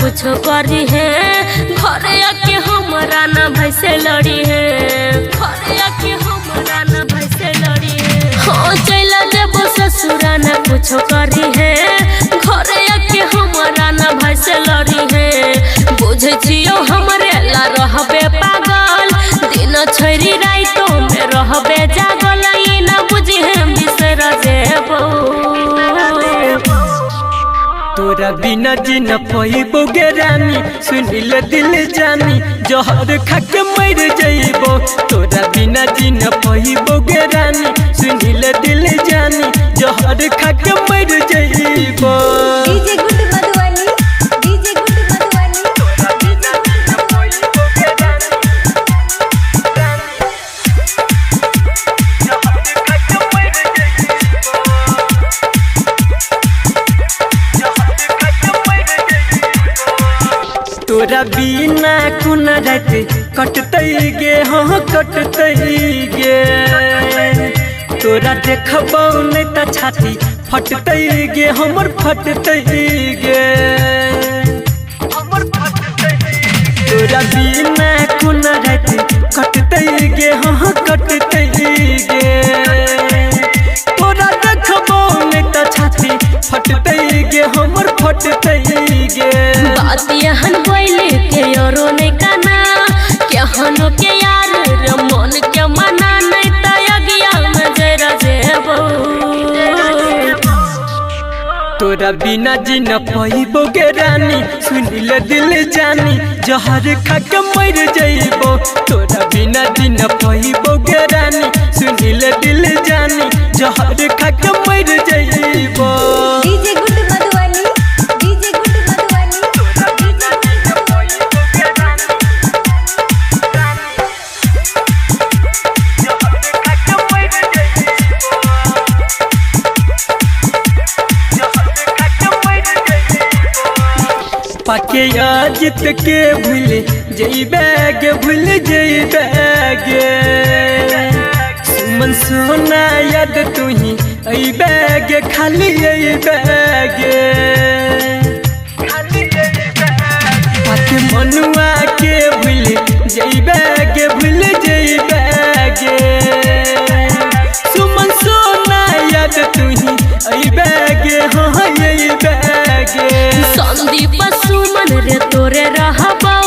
कुछो करी है, घरे आके हमरा ना भैसे लड़ी है, घरे आके हमरा ना भैसे लड़ी है। हो चला जेबो ससुरा ना कुछो करी है, घरे आके हमरा ना भैसे लड़ी है। बुझै छियौ हमरे ला रहबे पागल, दिन छोरी राइतो में रहबे जागल, ई ना बुझे बिसर जेबो। तोरा बिना जी न पैबो गे रानी, सुनिल दिल जानी जहर खाके मर जइबो। तोरा बिना जी न पैबो गे रानी, सुनिल दिल जानी जहर खाके मर जइबो। DJ good Madhubani, DJ good Madhubani, DJ good Madhubani. तोरा बिना कुना रात कटतै गे, हाँ कटतै गे। तोरा देखबौ नै त छाती फटतै गे, हमर फटतै गे। तोरा बिना कुना रात कटतै गे, हाँ कटतै गे। तोरा देखबौ नै त छाती फटतै गे, हमर फटतै गे। बात यहन बोले के औरो नहीं काना, केहनो के यार रे मन के मना, नहीं त अगिया में जरा जेबो। तोरा बिना जी न पैबो गे रानी, सुनिल दिल जानी जहर खाके मर जइबो। तोरा बिना जी न पैबो गे रानी, सुनिल दिल जानी जहर खाके मर जइबो। DJ good Madhubani, DJ good Madhubani, DJ good Madhubani. पाके अजित के भूल जइबे गे, भूल जइबे गे। सुमन सोना याद तुही अइबे गे, खाली अइबे गे। पाके मनुआ के भूल जइबे गे, भूल जइबे गे। सुमन सोना याद तुही अइबे गे, हाँ अइबे गे। संदीप सुमन रे तोरे रहबौ,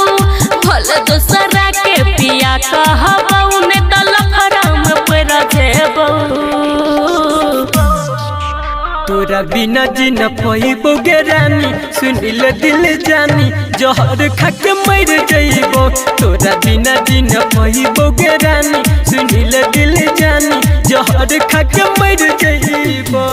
भल दोसरा के पिया कहबौ, ने त लफड़ा में पड़ जेबौ। तोरा बिना जी न पैबो गे रानी, सुनिल दिल जानी जहर खाके मर जइबो। तोरा बिना जी न पैबो गे रानी, सुनिल दिल जानी जहर खाके मर जइबो।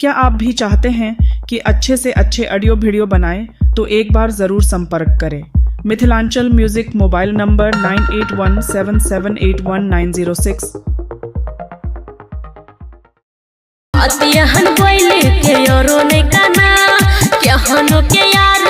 क्या आप भी चाहते हैं कि अच्छे से अच्छे ऑडियो वीडियो बनाएं? तो एक बार ज़रूर संपर्क करें। Mithilanchal music, mobile number 9817781906। बात यहन बोले के औरो नहीं काना, केहनो के यार